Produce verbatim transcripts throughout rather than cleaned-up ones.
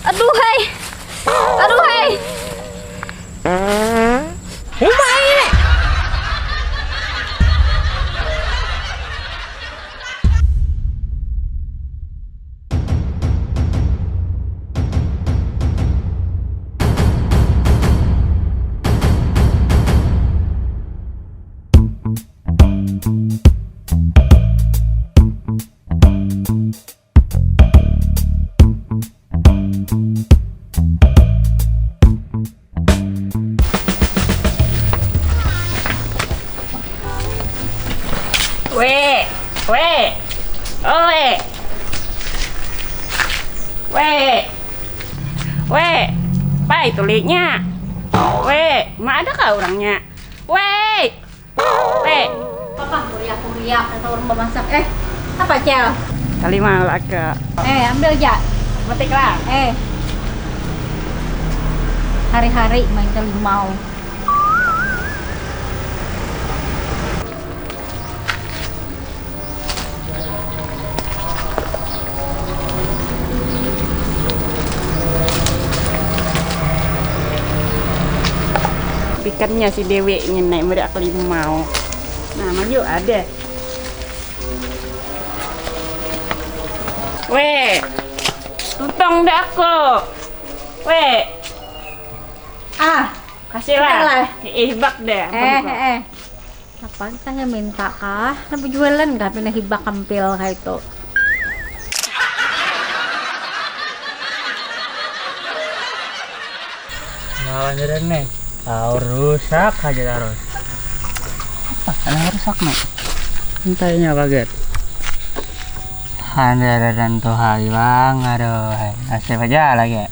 Aduhai. Aduhai. Uma ini. Weh, weh, oh weh, weh, weh, pai tuliknya, weh, ma ada kah orangnya, weh. Pe. Apa kuriak-kuriak kata orang bamasak? Eh, apa, Cel? Kalima laka. Eh, ambil ja. Metik lah. Eh. Hari-hari main kalimau. Pikannya si Dewi ngini meri aku limau. Nah, maju ada. Weh, tutong dah aku. Weh. Ah, kasih lah. Ih, bak deh. Eh, eh, eh. Apa kita nggak minta kah? Nah, berjualan kah? Pindah hibak kampil kayak itu. Nah, lanjutan nih. Tahu rusak aja terus. Apa? Ada rusak nih. Entahnya kaget. Ada dan tuh hai bang, aduh, nasib aja lagi.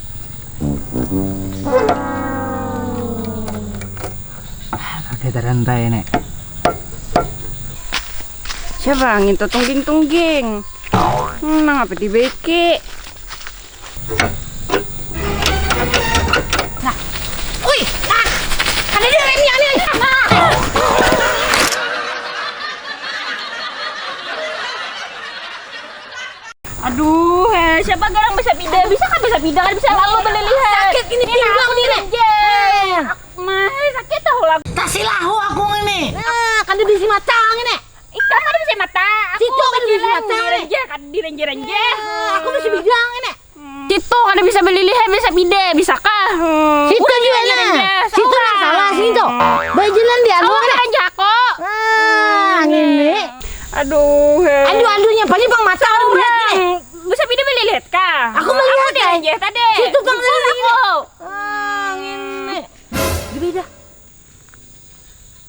Pakai terantai ini. Siapa angin tuh tungging-tungging? Hmm, nang apa dibeki? Nah, ui, nah, ada di remnya nih. Nah. Aduh, eh, siapa garang bisa pida? Bisa kan bisa pida kan bisa lalu belilihan. Sakit ini pinggang nih, Nek. Mah, sakit tahu lah. Tasilahu aku ini. Nah, kan dia bisi mata ini. Ikam ada bisi mata. Aku situ kan bisi mata. Direnje, kan direnje-renje. Nah, aku bisi bidang ini. Hmm. Situ kada bisa belilihan, bisa pida, bisa kah? Hmm. Situ juga nah. Situ nang salah sini tuh. Bajalan di anu. Aku direnje aku. Nah, ini. Aduh, eh. Aduh, aduhnya paling pang mata orang melihat ini. Bisa pida melihat kah? Aku melihat, aku dianjah tadi. Situ pang aku. Ah, ngini. Jubida.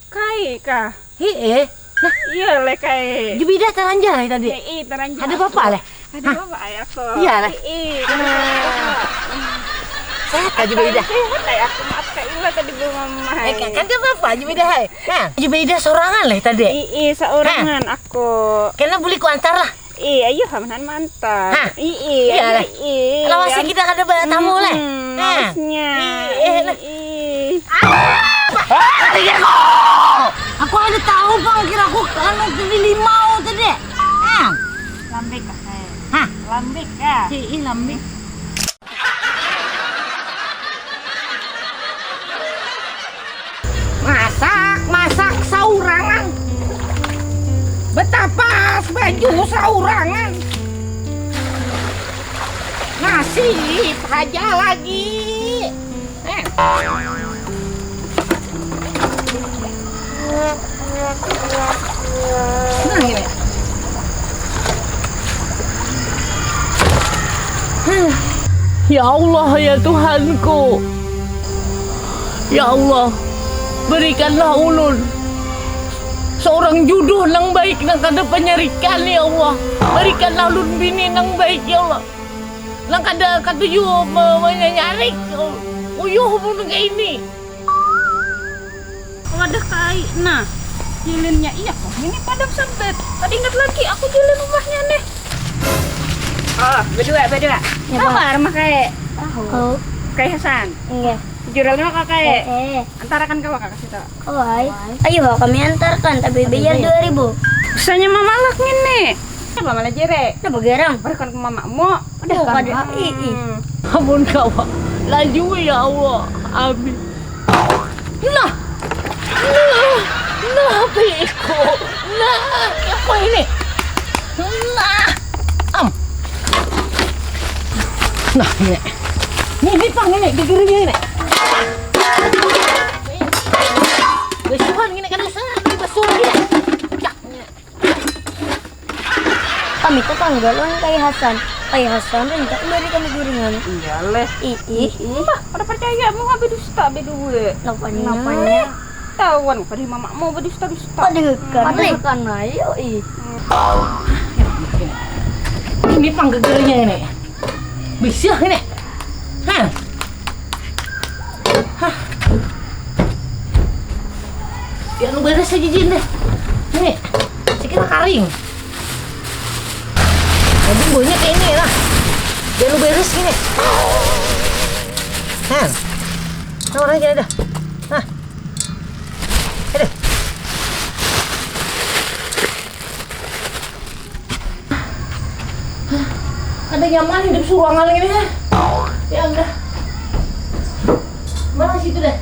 Kai kah? Hi, eh. Nah, iya leh kai. Jubida taranjah leh tadi. Iya, taranjah. Ada apa-apa leh? Ada apa-apa ayah aku. Iya leh. Iya. Sehat kah Jubida? Sehat ayah aku. Maaf kak Ila tadi belum mama. Eh, kan ada apa-apa Jubida hai. Nah, Jubida sorangan leh tadi. Iya, seorangan aku. Kena boleh kuantar lah. Ih, ayo hamanan mantan. Hah? Ih, iya, iya. Lawasnya kita kada banyak tamu lah. Lawasnya. Ih, eh, lah. Ih. Ah, pikirku. Aku ada tahu pang kira aku anu tadi limau tadi. Ah. Lambik kah? Hah? Lambik kah? Ih, lambik. Masak, masak saurangan. Betapas baju saurangan. Nasib haja lagi. Eh. Nah, ini. Ya Allah, ya Tuhanku. Ya Allah, berikanlah ulun seorang jodoh nang baik, nang kada panyarikan, ya Allah. Berikanlah ulun bini nang baik, ya Allah. Nang kada katuju me-, menyanyarik, ya Allah. Uyuh mun kaini. Wadah kai, nah, lilinnya iya kah? Ini padam sabet. Kada ingat lagi aku jalan rumahnya nih. Oh, berdua, berdua. Ya, Bang. Apa rumah kai? Tahu. Kai Hasan. Iya. Juralnya kakak kai. Eh, eh. Antarakan kau kakak situ. Oh, ai. Ayo, kami antarkan, tapi bayar dua ribu. Bisanya mamalak ini. Kenapa malah jerek? Kenapa garang? Berikan ke mamamu. Udah kan? Kada. Ih, ih. Ampun kawa. Laju ya Allah. Amin. Nah. Nah. Nah, apa iko? Nah, apa ini? Nah. Am. Nah, ini. Ini, ini pang ini, gegernya ini. Basuhan ini kan usah, ini basuhan ini. Cak, ini. Kami tetangga lawan Kai Hasan. Kai Hasan rancak memberi kami guringan. Iya leh. Ih, ih. Ih, ih. Bah, kada percaya, mau habis dusta bedua. Napanya? Napanya? Tahuan, kada mamamu bedusta-dusta. Padengakan. Padengakan, ayo, ih. Ini pang gegernya ini. Bisa ini. Hah. Hah. Biar lu beres aja, Jin, deh. Ini, saya kira karing. Nah, bumbunya kayak ini lah. Biar lu beres gini. Nah. Nah, orang gini dah. Nah. Aduh. Kada nyaman hidup surangan ini, ya. Ya udah. Mana situ deh.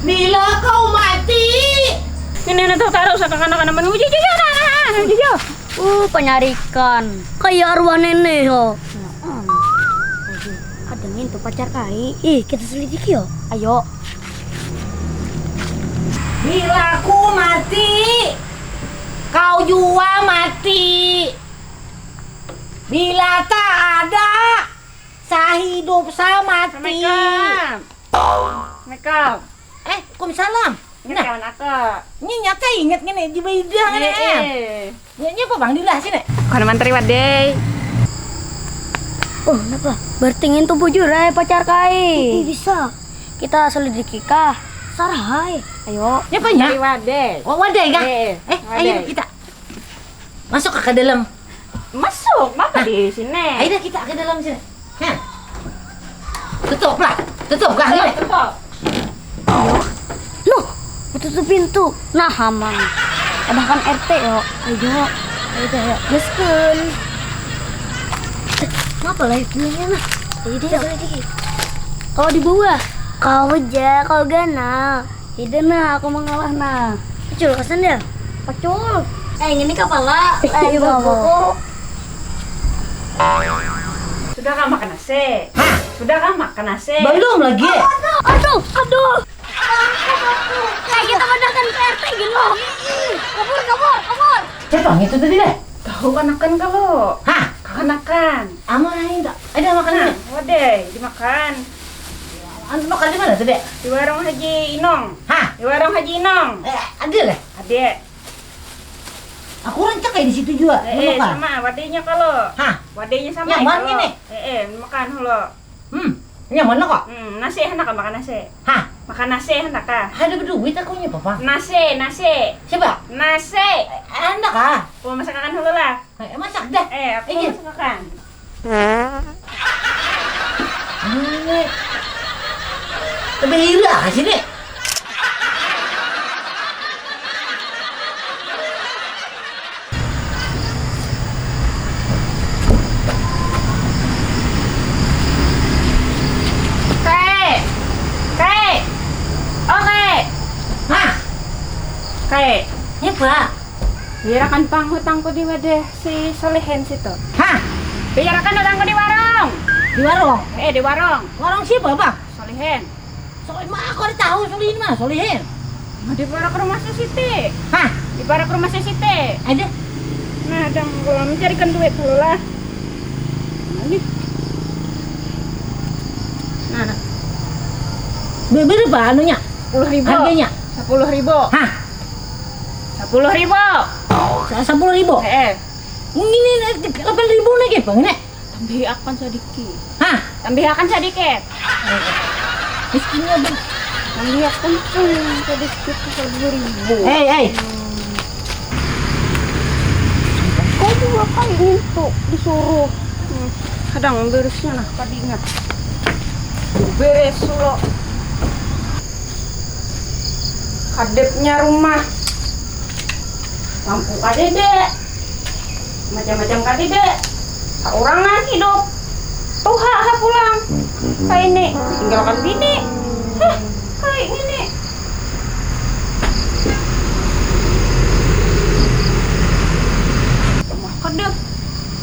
Bila kau mati. Ini, ini tuh taruh usah kakanakan aman. Uji, uji, uji, nah, nah, nah, uji, uji. Uh, panyarikan. Kayak arwah nenek, ho. Ada ngintu pacar Kai. Ih, kita selidiki, yo. Ayo. Bila ku mati, kau jua mati. Bila tak ada, sahidup samati. Assalamualaikum. Assalamualaikum. Eh, waalaikumsalam. Ingat nah, kawan aku. Ini nyata ingat ngini, di baidah ngini, eh, eh. Nya, nya apa, Bang? Diulah sini. Bukan mantri, Wadai. Oh, kenapa? Bertingin tuh bujur, eh, pacar Kai. Ih, bisa. Kita selidiki kah? Sarah, hai. Ayo. Nya apa, nya? Mantri, Wadai. Oh, Wadai kah? Eh, eh, eh, ayo Wadai. Kita. Masuk ke dalam. Masuk, apa di sini? Ayo dah, kita ke dalam sini. Nah. Tutup lah. Tutup lah. Tutup, tutup. Loh, tutup pintu. Nah, aman. Padahkan R T, yo. Ayo. Ayo dah, yo. Gaskan. Kenapa lah itu, nah? Ayo deh, yo. Kalau di bawah. Kau aja, kau ganal. Ida nah, aku mangalah nah. Pacul ka sandal. Pacul. Eh, ngini kapala. Eh, ayo, buku. Sudah kah makan nasi? Hah? Sudah kah makan nasi? Belum lagi. Aduh, aduh, aduh. Kayak kita padahkan P R T gini loh. Kabur, kabur, kabur. Siapa itu tadi deh? Tahu kanakan kalau. Hah? Kanakan. Aman aja tak? Ada makanan. Nah, wadai dimakan. Anu, makan di mana tadi? Di warung Haji Inong. Hah? Di warung Haji Inong. Eh, ada lah. Ada. Aku rancak kayak di situ juga. Eh, eh, sama, wadainya kalau. Hah? Wadainya sama. Nyaman kalau ini. Eh, eh, makan hulu. Hmm, nyaman lah kok. Hmm, nasi hendak kah makan nasi? Hah? Makan nasi hendak kah? Ada berduit aku nya, Papa. Nasi, nasi. Siapa? Nasi. Eh, hendak kah? Aku masak akan hulu lah. Eh, masak dah. Eh, aku masak akan. Ini. Lebih ira sini. Kae. Kae. Oh, Kae. Hah? Kae. Nya apa? Bayarakan pang hutangku di wadah si Solihin situ. Hah? Bayarakan hutangku di warung. Di warung? Eh, di warung. Warung siapa, Bang? Solihin. Soal mah aku ada tahu Solihin mana, Solihin? Nah, di parak rumah si Siti. Hah? Di parak rumah si Siti. Ada. Nah, dang kalau mencarikan duit dulu lah. Nah, nih. Nah, nah. Berapa anunya? Sepuluh ribu. Harganya? Sepuluh ribu. Hah? Sepuluh ribu. Sa-, sepuluh ribu? Eh, eh. Ini, ini, delapan ribu lagi, Bang, ini. Tambahi akan sadikit. Hah? Tambahi akan sadikit. Miskinnya, Bang. Tambahi akan, hmm, sadikit, sepuluh ribu. Hei, hei. Hmm. Kau dua kali ngintu disuruh. Hmm. Kadang beresnya nah, kada ingat. Beres lo. Kadepnya rumah. Lampu kadede. Macam-macam kali dek. Saurangan hidup. Tuha ha pulang. Kaini tinggalkan bini. Heh, kayak gini. Rumah kada.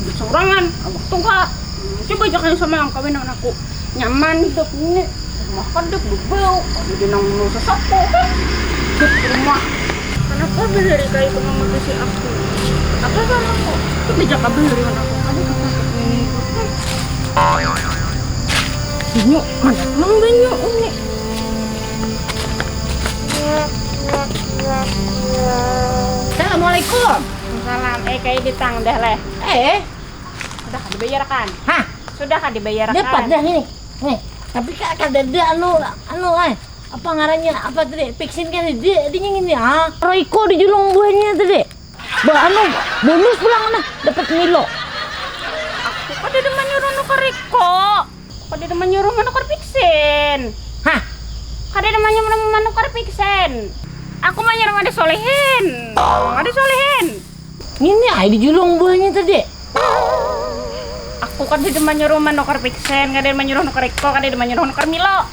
Hidup saurangan. Awak tuha. Coba aja kalian sama yang kawin dengan aku. Nyaman hidup ini. Rumah kada bebau. Ada nang mau sesapu kan. Hidup rumah. Kenapa bahari kayak itu memutusi aku? Apa salahku? Itu bejak kabel dari mana aku? Ada apa ini? Banyu, mana pulang banyu ini? Assalamualaikum. Salam, eh kayak ditang dah leh. Eh, Sudah kah dibayarkan? Hah? Sudah kah dibayarkan? Dapat dah ini. Nih, tapi kak kadada anu anu eh apa ngarannya apa tadi? Vaksin kan di di ini ah. Royco di julung buahnya tadi. Bah anu bonus pulang nah dapat Milo. Aku kada ada menyuruh nukar Riko. Kada ada menyuruh menukar vaksin. Hah? Kada ada menyuruh menukar vaksin. Aku menyuruh ada solehin. Ada solehin. Ngini ai di julung buahnya tadi. Aku kan sudah menyuruh menukar vaksin, kada menyuruh nukar Riko, kada menyuruh nukar Milo.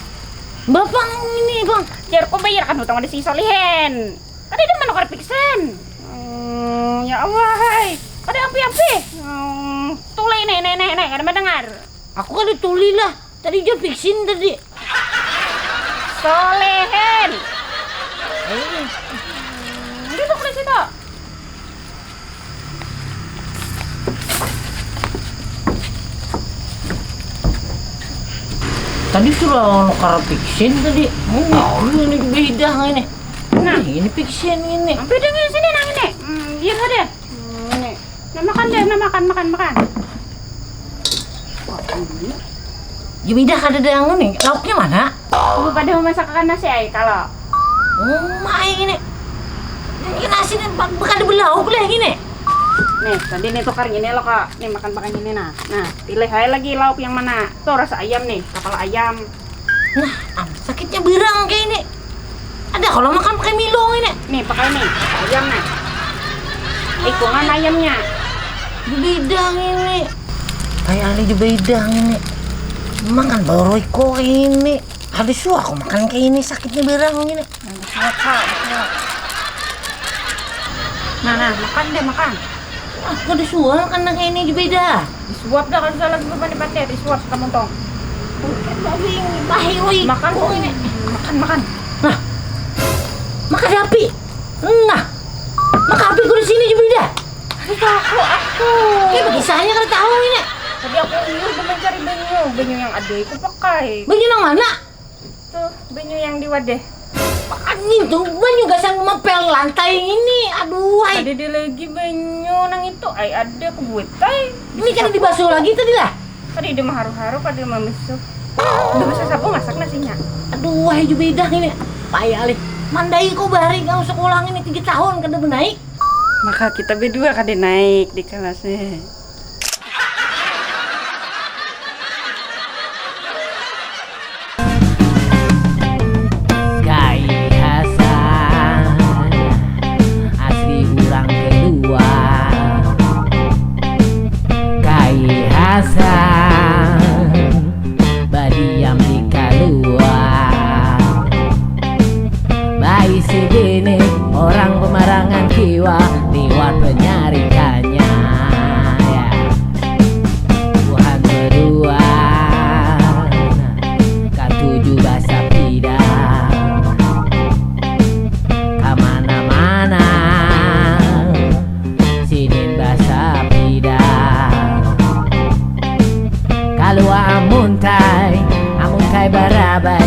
Bapak ngini bang. Jarku bayar kan hutang ada si Solihin. Kada ada menukar vaksin. Hmm, ya Allah hai. Kada ampi-ampi. Hmm, tuli nih, nih, nih, nih, kada mendengar. Aku kada tuli lah. Tadi dia vaksin tadi. Solehin. Duduk di situ. Tadi suruh nukar vaksin tadi. Ini, ini beda ini. Nah. Ini, ini vaksin ini. Beda ini sini nang ini. Hmm, biar saja. Hmm, ini. Nah, makan deh, nah, makan, makan, makan. Jumidah kada ada yang ini. Lauknya mana? Aku pada memasak nasi ai kalau. Oh, mai ini. Ini nasi ini bak- kada belauk lah ini. Nih, tadi nih tukar gini loh kak. Nih makan pakai gini nah. Nah, pilih aja lagi lauk yang mana. Tuh rasa ayam nih, kepala ayam. Nah, am, sakitnya berang kayak ini. Ada kalau makan pakai Milo ini. Nih, pakai nih, ayam nih. Hitungan ayamnya. Bidang ini. Kayak ahli di bidang ini. Makan baru iko ini. Habis suah aku makan kayak ini sakitnya berang ini. Nah, suap, Kak, suap. Nah, nah, makan deh, makan. Ah, aku disuap makan nang ini juga dah. Disuap dah kalau salah dulu pandai-pandai, disuap sekamuntong. Bahi, woi. Makan, Kok woi. Ini? Makan, makan. Nah, makan api. Nah, makan api aku di sini juga dah. Aku tahu aku. Kayak bagi saya kada tahu ini. Tadi aku liur udah mencari banyu, banyu yang ada itu pakai. Banyu nang mana? Tuh, banyu yang di wadah. Angin tuh, banyu gasan mapel lantai ini. Aduh, hai. Ada dia lagi banyu nang itu. Ai ada aku buat ai. Ini kan dibasuh lagi tadi lah. Tadi dia maharu-haru pada membasuh. Udah bisa sapu masak nasinya. Aduh, hai Jubaidah ini. Payah lih. Mandai kau bahari kau sekolah ini tiga tahun kada menaik. Maka kita berdua kada naik di kelasnya. Kai Hasan asli urang kedua. Kai Hasan badiam di kaluar. Baisi bini orang pemarangan kiwa liwat penyarikannya. Ya. Tuhan berdua katuju basapida kamana-mana sidin basapida kalua amuntai amunkai barabai